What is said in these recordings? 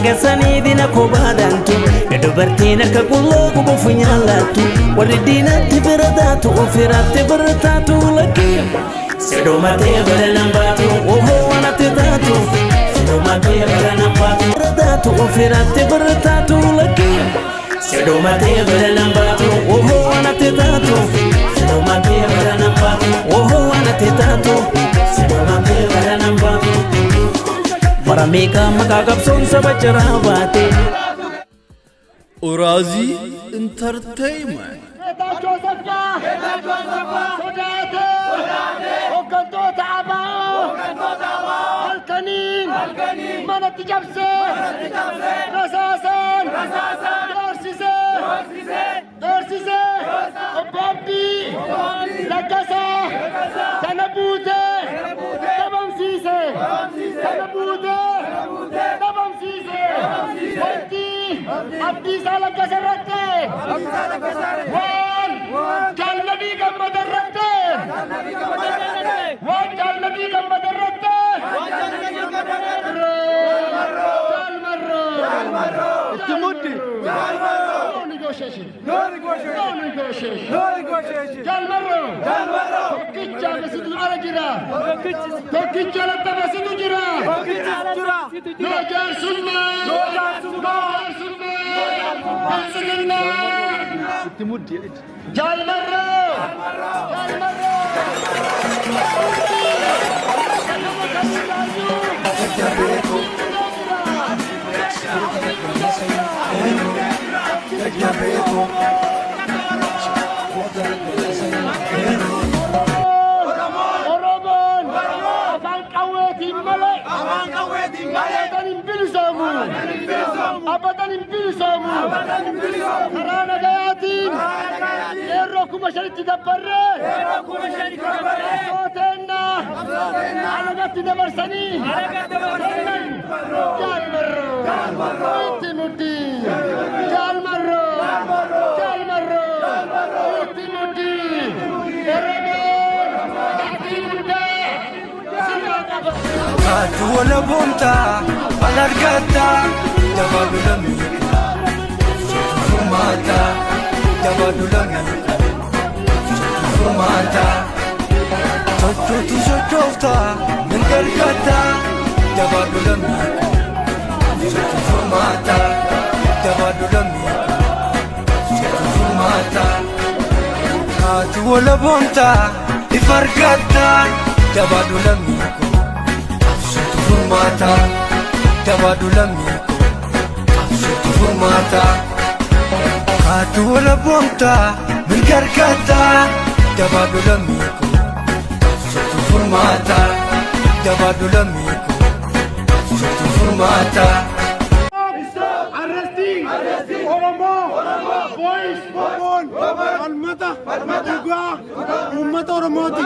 Hagasanii diina kobaadhaantu dubartiin akka qulloo gubuuf nyaalaattu warri diinatti fira taatu ofirratti fira taatu lakkii sidhumatee bira nan baatu ohoo wanatti taatu sidhumatee bira nan baatu fira taatu ofirratti fira taatu lakkii sidhumatee bira nan baatu ohoo wanatti taatu sidhumatee bira nan baatu ohoo wanatti taatu sidhumatee bira nan baatu. Bara meeqa maqaa qabsoon saba jiraa baate. Uraazii Entertainment. Geetaachoo Asaffaa sodaatee hooggantoota ABO halkaniin manatti cabsee rasaasaan doorsisee obbo Abdii Laggasaa sana buutee dhabamsiise, sana buutee dhabamsiise. Wanti Abdiisaa Laggasa irratti waan Jaallabii Gammada irratti, waan Jaallabii Gammada irratti. Jaalmarroo, Itti muddi. No negotiation. No negotiation. No negotiation. No negotiation. Jaalmarroo. Tokkicha basitu ala jira. Tokkicha alatti basitu jira. Tokkichi jira. No jaarsummaa. No jaarsummaa. No jaarsummaa. Biltsiginnaa. Itti muddi. Jaalmarroo. Jaalmarroo. Oromoon afaan qawweetiin malee abadan hin bilisoomu. Abadan hin bilisoomu. Karaa nagayaatiin qeerroo 5,000tti dabbarree sooteenna alagatti dabarsanii kennan. Jaalmarroo itti muddi. Jaalmarroo, Jaalmarroo itti muddi. Oromoon abdii guddaa sirraa qaba. Kaatu wala boontaa wal argataa jabaadhu lammii furmaata, jabaadhu lammii furmaata, sochootu sochooftaa mirga argataa jabaadhu lammii furmaata, jabaadhu lammii furmaata. Kaatu wala boontaa if argataa jabaadhu lammii qabsootu furmaata, jabaadhu lammii qabsootu furmaata. Kaatu wala boontaa mirga argataa jabaadhu lammii qabsootu furmaata, jabaadhu lammii qabsootu furmaata. Arresting Oromo Voice. Waboon falmata dhugaa uummata Oromooti.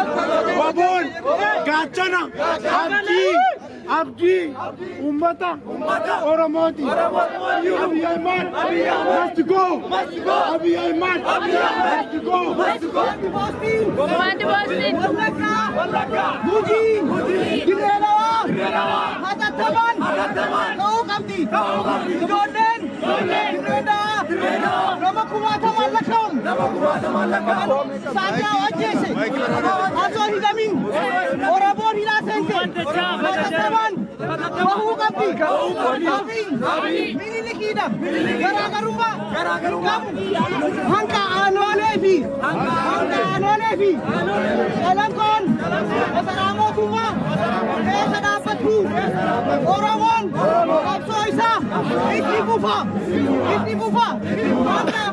Waboon gaachana abdii uummata Oromooti. Abiy Ahmad must go. Abiy Ahmad must go. Command Boston. Gujii, Dirree Dhawaa, hatattamaan ta'uu qabdi. Ijoolleen Dirree Dhawaa nama kumaatamaan lakkaa'amu. Saanjaa ajjeese osoo hidhamin Oromoon hidhaa seente hatattamaan bahuu qabdi. Abiy Minilikiidha. Garaagarummaa qabu. Hanga Aanoolee fi Calanqoon masaraa mootummaa keessa dhaabbattu. Oromoon qabsoo isaa itti fufa. Itti fufa. Hanga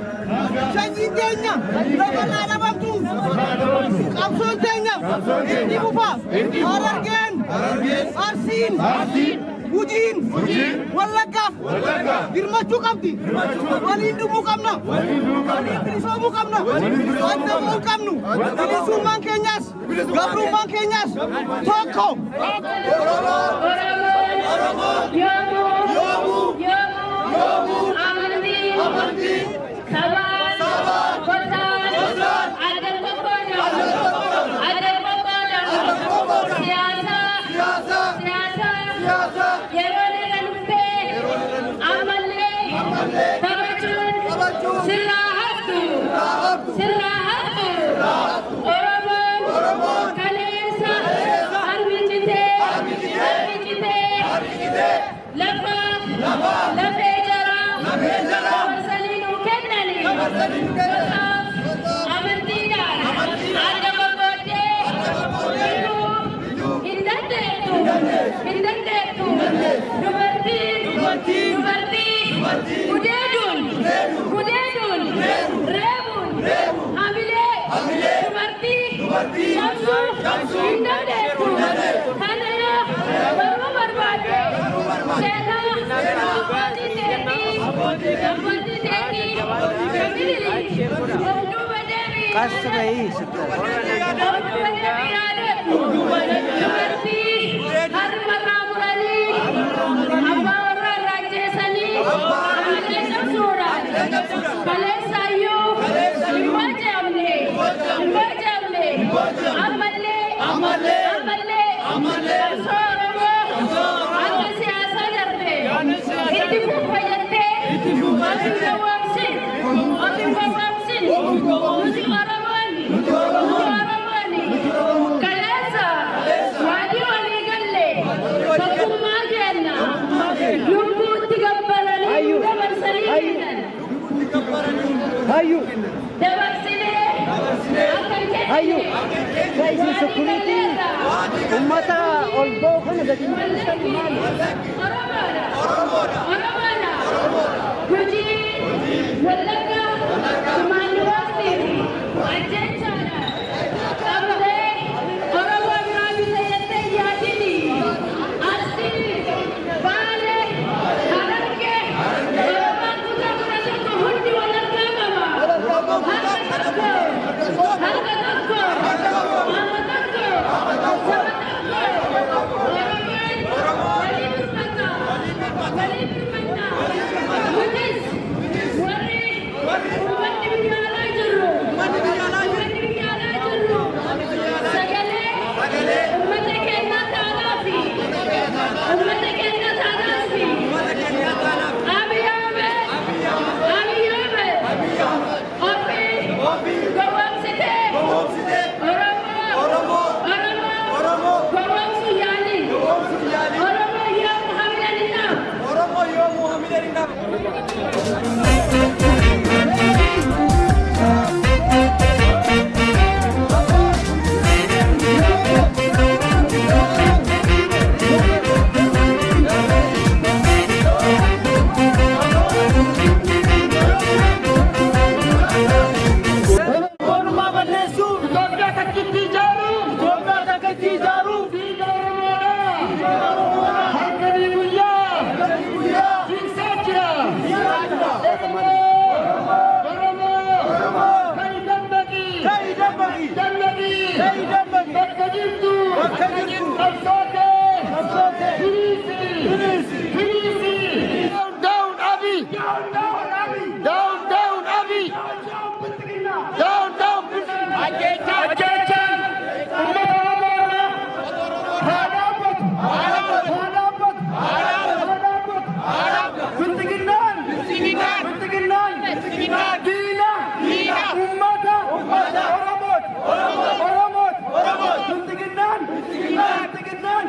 sanyiin teenya lafarraa dhabamtu qabsoon teenya itti fufa. Harargeen, Arsiin, Gujiin, Wallaggaaf birmachuu qabdi. Waliin dhumuu qabna. Waliin bilisoomuu qabna. Adda ba'uu qabnu. Bilisummaan keenyas gabrummaan keenyas tokko. Yoomuu, yoomuu, amantiin, sabaan, gosaan, adda qoqqoodamu, adda qoqqoodamu, siyaasa, siyaasa, yeroo irra dhuftee Sirraa haftu. Sirraa haftu. Oromoon kaleessa harmi citee harmi citee lafa lafee jaraa dabarsanii nuu kennani. Gosaaf amantiidhaan adda qoqqooddee bituu hin dandeettu. Hin dandeettu. Dubartiin dubartii gudeeduun gudeeduun reebuun hamilee dubartii cabsuu hin dandeettu. Kana yoo baruu barbaadde seenaa abbootii teetii abbootii teetii Miniliik of duuba deebii Qas bahii sitti. of duuba deebii yaadadhu. Dubartii harma irraa muranii abbaa warraa irraa ajjeesanii hamilee cabsuudhaan kaleessaayyuu hin booji'amne hin booji'amne ammallee ammallee qabsoo Oromoo akka siyaasaa darbe itti fufa jettee of hin gowwoomsin of hin gowwoomsin. Nuti Oromoonni nuti Oromoonni kaleessa waadii walii galle tokkummaa kenna lubbuutti gabbaranii dabarsanii kennan. Hayyu. Dabarsinee akka hin Hayyu. kennine Isin security ummata ol ba'u kana gadi hin dhiistan maali? Oromoodha. Oromoodha. Gujii, Wallagga, Kumaanduwaastii fi ajjeechaadha. Qabdee Oromoo biraa bita jettee yaadini. Arsii, Baale, Harargee, Oromoon kutaa 11 hundi wal harkaa qaba. Harka tokko, harka tokko, qaama tokko, saba tokko. Oromoon walii birmata, walii birmata. Nutis warri uummanni biyya alaa jirru, uummanni biyya alaa jirru, sagalee uummata keenyaa taanaafi, uummata keenyaa taanaafi. Abiy Ahmed, Abiy Ahmed, ofii gowwoomsitee Oromoo, Oromoo gowwoomsuu yaali. Oromoo yoomuu hamileen hin dhaabu. Oromoo yoomuu hamileen hin dhaabu. Ormaa balleessuuf Itoophiyaa takkitti ijaaruuf Itoophiyaa takkitti ijaaruuf dhiiga Oromoodha. Halkanii guyyaa tiksaa jira. Oromoo Oromoo ka'i dammaqi Ka'i dammaqi. Dammaqi Ka'i dammaqi. Bakka jirtu Bakka jirtu. Qabsoo kee Qabsoo kee. Firiisi Firiisi. Firiisi. Down, down, Abiy! Down down Abiy. Down, down, Abiy! Down down Down, down! Ajjeechaan uummata Oromoo irraa haa dhaabbatu. Haa dhaabbatu. Haa dhaabbatu. Bilxiginnaan. Bilxiginnaan. Diina. Uummata. Oromooti. Oromooti. Bilxiginnaan. Bilxiginnaan.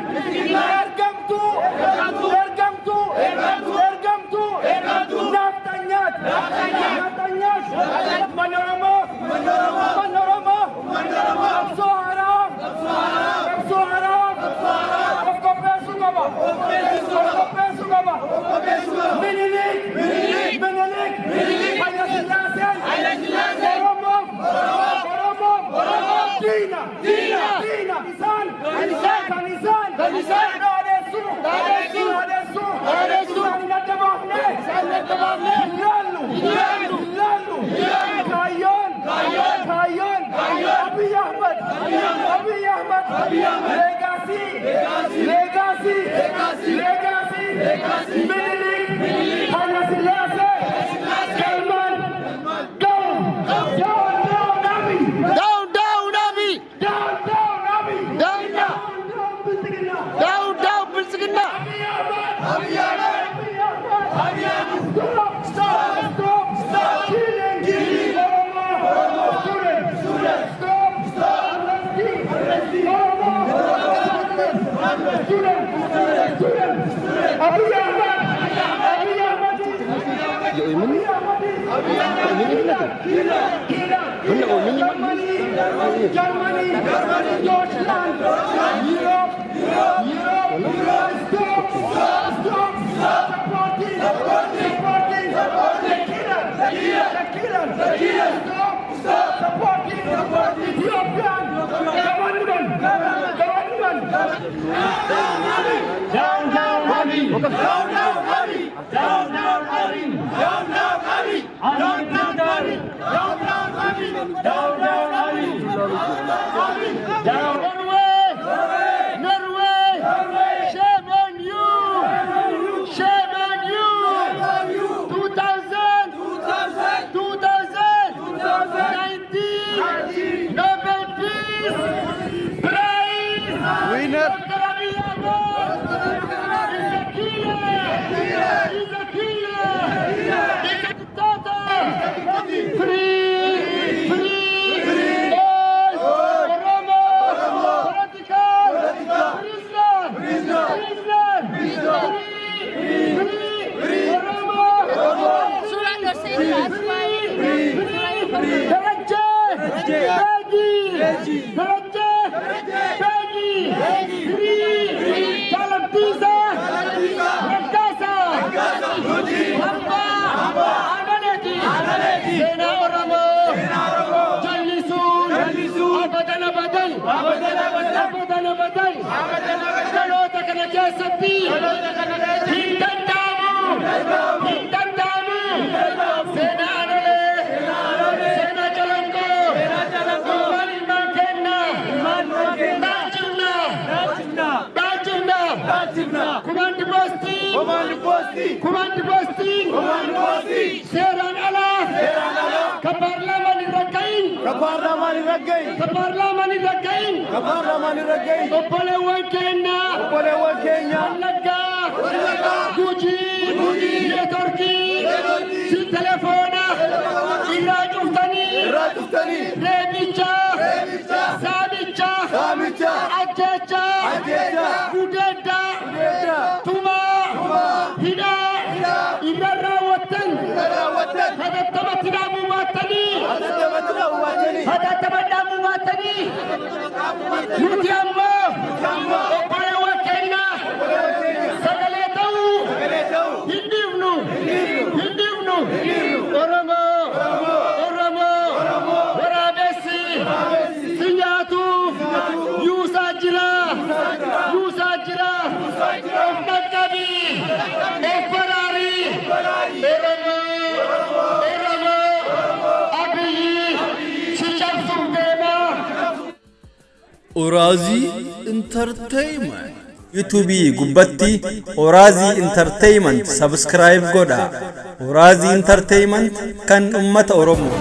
Ergamtuu. Ergamtuu. Ergamtuu. Nafxanyaati. Nafxanyaati. Uummanni Oromoo. Uummanni Oromoo. Qabsoo haaraa. Qabsoo haaraa. Of qopheessuu qaba. Of qopheessuu qaba. Minilik. Minilik. Haile Sillaaseen. Oromoof. Oromoof. Diina. Diina. Isaan. Kan isaan. Kan isaan. Dhaadheessuu. Dhaadheessuu. Dhaadheessuu. Dhaadheessuu. Isaan hin adda baafne. Isaan hin adda baafne. Hin laallu. Hin laallu. Hin laallu. Kaayyoon. Kaayyoon. Abiy Ahmed. Abiy Ahmed. Legacy. Legacy. Legacy. Minilik. Haile Sillaasee. Galmaan. Go. Down, down, Abiy. Down, down, Abiy! Down, down, Abiy. Down, Down, down, Bilxiginnaa. down, down, Bilxiginnaa! Abiy Ahmed. Killer! Killer! Germany! Germany! Deutschland! Europe! Europe! Stop! Stop! Supporting! Supporting! The killer! The killer! The killer! The killer! Stop! Stop! Supporting! Ethiopian! Government! Government! Down, down, Abiy! Down, down, Abiy! Down, down, Abiy! Down, down, Abiy! Down, down, Abiy! Down, down, Abiy! Down, down, Abiy! Down! Norway! Norway! Shame on you! Shame on you! 2000! 2000! 2019! Nobel Peace Prize! Winner. Dr. Abiy Ahmed is a killer! Is a killer! Is a dictator! Free! Free! All Oromo! Political! Prisoner! Prisoner! Prisoner! Free! Free! Oromo! Suuraan gorsee Free! Darajje! Beegi! Darajje! Beegi! Free! Jalamtiisa! Raggaasa! Hambaa! Aanaleeti! Seenaa Oromoo! Jallisuun! Abadan abadan! Abadan abadan! Dhaloota kana keessatti hin danda'amu! Hin danda'amu! Seenaa Aanolee! Seenaa Calanqoo! Ilmaan ilmaan keenya! Dhaalchifna! Dhaalchifna! Command postii! Command postii! Seeraan alaa! Ka paarlaamaan hin ragga'in! Ka paarlaamaan hin ragga'in. Ka paarlaamaan hin ragga'in! Ka paarlaamaan hin ragga'in. Obboleewwan keenya! Obboleewwan keenya. Wallaggaa! Gujii! Neetworkii! Si telefoona! Irraa cuftanii! Irraa cuftanii. Reebicha! Reebicha. Saamicha! Saamicha. Ajjeecha! Ajjeecha. Gudeedda! Gudeedda. Tumaa! Tumaa. Hidhaa! Hidhaa. Irra raawwattan! Irra raawwattan. Hatattamatti dhaabuu baattanii! Hatattamatti dhaabuu baattanii. Hatattama dhaabuu baattanii! Nuti ammoo obboleewwan keenya sagalee ta'uu Sagalee ta'uu. hin dhiifnu! Hin dhiifnu! Oromoo! Oromoo! Waraabessi! Si nyaatuuf yuusaa jira! Yuusaa jira! Of dhaqqabi! Of baraari! Oromoo! Oromoo! Abiyyi si cabsuuf deema! Oraazii Entertainment. Yuutuubii gubbatti Oraazii Entertainment subscribe godha. Oraazii Entertainment kan ummata Oromoo.